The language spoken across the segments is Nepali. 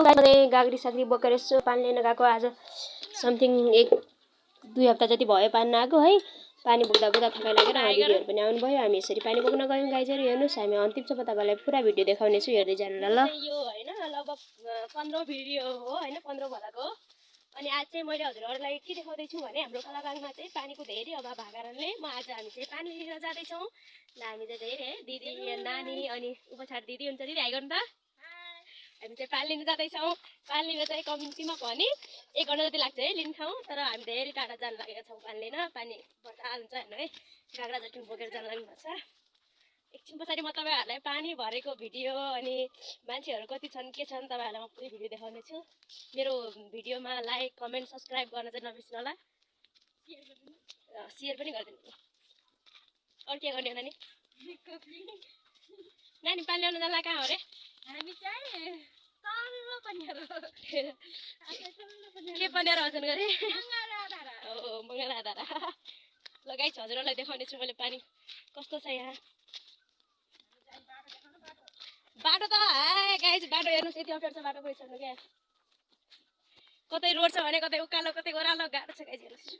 गाग्री साग्री बोकेर यसो पानी लिन गएको आज समथिङ 1-2 हप्ता जति भयो पानी नआएको है। पानी बोक्दा बोक्दा थकाइ लागेर दिदीहरू पनि आउनु भयो। हामी यसरी पानी बोक्न गयौँ गाइजहरू। हेर्नुस् हामी अन्तिमसम्म तपाईलाई पुरा भिडियो देखाउने छु, हेर्दै जानु ल। यो हैन लगभग 15 भिडियो हो हैन, 15 भलाको हो। अनि आज चाहिँ मैले हजुरहरुलाई के देखाउँदै छु भने हाम्रो कलागाङमा चाहिँ पानीको धेरै अभाव भएको कारणले हामी चाहिँ पानी लिन जाँदै छौं। ल हामी चाहिँ धेरै दिदी नानी अनि उपचार दिदी हुन्छ, दिदी हाइ गर्नु त। हामी चाहिँ पानी लिन जाँदै छौं। पानी लिन चाहिँ कम्तीमा पनि 1 घण्टा जति लाग्छ है लिन ठाउँ, तर हामी धेरै टाढा जान लागेका छौं पानी लिन। पानी बर्खा हुन्छ हैन है, गाग्रा जटिन बोकेर जान लाग्नु छ। एकछिन पछाडि म तपाईहरुलाई पानी भरेको भिडियो अनि मान्छेहरु कति छन् के छन् तपाईहरुलाई म पुरै भिडियो देखाउने छु। मेरो भिडियोमा लाइक कमेन्ट सब्स्क्राइब गर्न चाहिँ नबिर्सनु होला, शेयर पनि गरिदिनु। अरु के गर्ने नानी? नानी पानी ल्याउन जाला कहाँ हो रे? हामी चाहिँ तल्लो पनिएर के पनिएर हजुर गरे ओ मंगला धारा। ल गाइस हजुरहरुलाई देखाउने छु मैले पानी कस्तो छ यहाँ। बाटो त हाय गाइस, बाटो हेर्नुस् यति अप्ठ्यारो छ बाटो गइसक्नु क्या। कतै रोड छ भने कतै उकालो कतै ओह्रालो गाह्रो छ गाइस हेर्नुस्।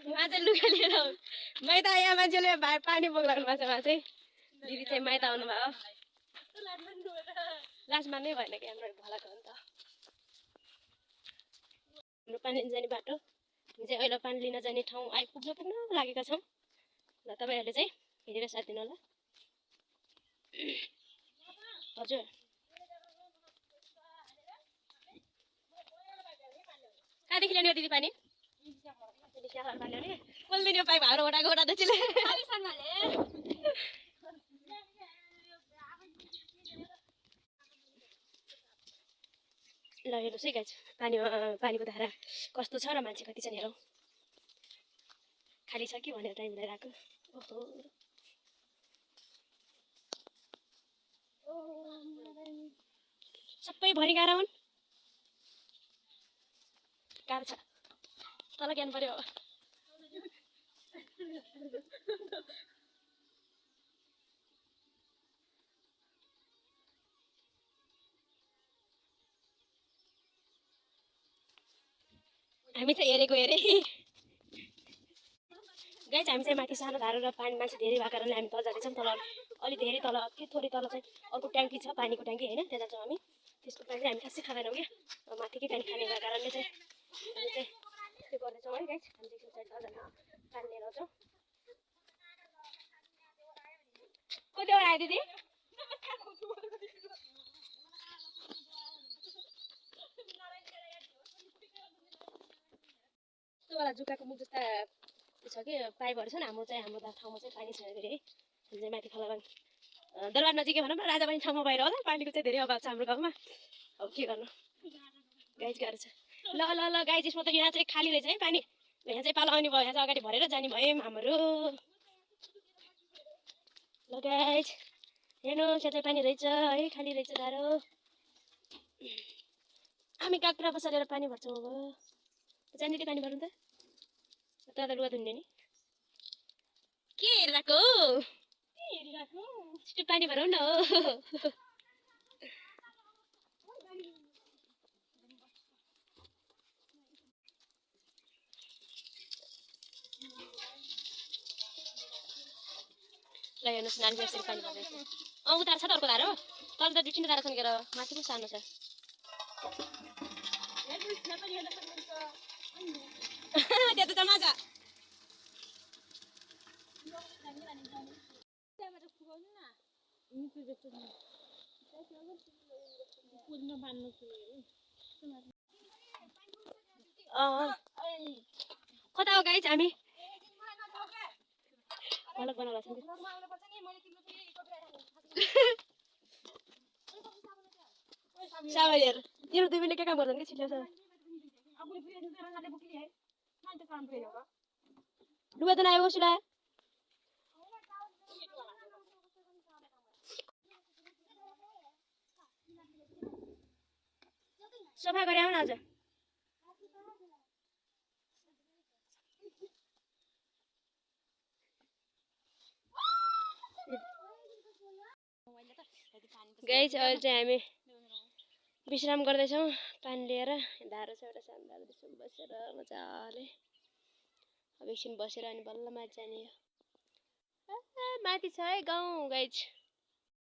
मान्छे लुगा लिएर माइत आए मान्छेले पानी बोक्राउनु भएको छ। चाहिँ दिदी चाहिँ माइत आउनु भयो। लास्ट मान्नै भएन कि हाम्रो भलाको हो नि त। हाम्रो पानी लिन जाने बाटो हामी चाहिँ अहिले पानी लिन जाने ठाउँ पुग्न लागेका छौं। ल तपाईहरुले चाहिँ हेरेर साथ दिनु होला। हजुर कहाँदेखि ल्याउने दिदी पानी? कोल्दिनी पाइप हारो ओटाको दछिले ल हेर्नुस् है गाइस पानीको धारा कस्तो छ र मान्छे कति छन् हेरौँ। खाली छ कि भनेर टाइम लगाएको। ओहो सबै भरि गाह्रो हुन्, गाह्रो छ तल ज्ञान पर्यो। हामी चाहिँ हेरेको हेरे गाइस। हामी चाहिँ माथि सानो धारो र पानी मान्छे धेरै भएको कारणले हामी तल जाँदैछौँ। तल अलि धेरै तल के थोरै तल चाहिँ अर्को ट्याङ्की छ, पानीको ट्याङ्की हैन, त्यहाँ जान्छौँ हामी। त्यसको पानी चाहिँ हामी खासै खाँदैनौँ क्या, माथिकै पानी खाने भएको कारणले चाहिँ हामी चाहिँ त्यो गर्दैछौँ है गाइस। हामी चाहिँ साइड तल जाने पानी लिएर आउँछौँ। कति बेला आयो दिदी? वाला जुकाको मुख जस्ता छ कि पाइपहरू छन्। हाम्रो ठाउँमा चाहिँ पानी छैन फेरि है। हामी चाहिँ माथि खलाबाङ दरबार नजिकै भनौँ न, राजा पनि ठाउँमा बाहिर होला। पानीको चाहिँ धेरै अभाव छ हाम्रो गाउँमा। अब के गर्नु गाइस, गाह्रो छ। ल ल ल गाइस, यसमा त यहाँ चाहिँ खाली रहेछ है पानी। यहाँ चाहिँ पालो आउने भयो, यहाँ चाहिँ अगाडि भरेर जाने भयो हाम्रो। ल गाइस हेर्नुस् यहाँ चाहिँ पानी रहेछ है, खाली रहेछ धारो। हामी काक्रा बसालेर पानी भर्छौँ। अब जाने पानी भर्नु त त लुगा धुन्ने नि के हेरिरहेको छिटो पानी भरौँ न हो। ल हेर्नुहोस् नानी यसरी पानी भर्दैछ। उता छ त अर्को धारो, तल त 2-3 धारा छन् के र, माथि पनि सानो छ। त्यो त जम्मा छ। कता हो गाइस हामी? अलग बनाउला छ सावलीहरु यिनीहरु दुई मिनट के काम गर्छन् के छिट्लो छ। लुगा त आयो सुला सफा गरे आउन आज। गाइज अहिले चाहिँ हामी विश्राम गर्दैछौँ पानी लिएर। धारो छ एउटा सानो धारो त्यसमा बसेर मजाले अब एकछिन बसेर अनि बल्ल माथि जाने हो। माथि छ है गाउँ गाइज।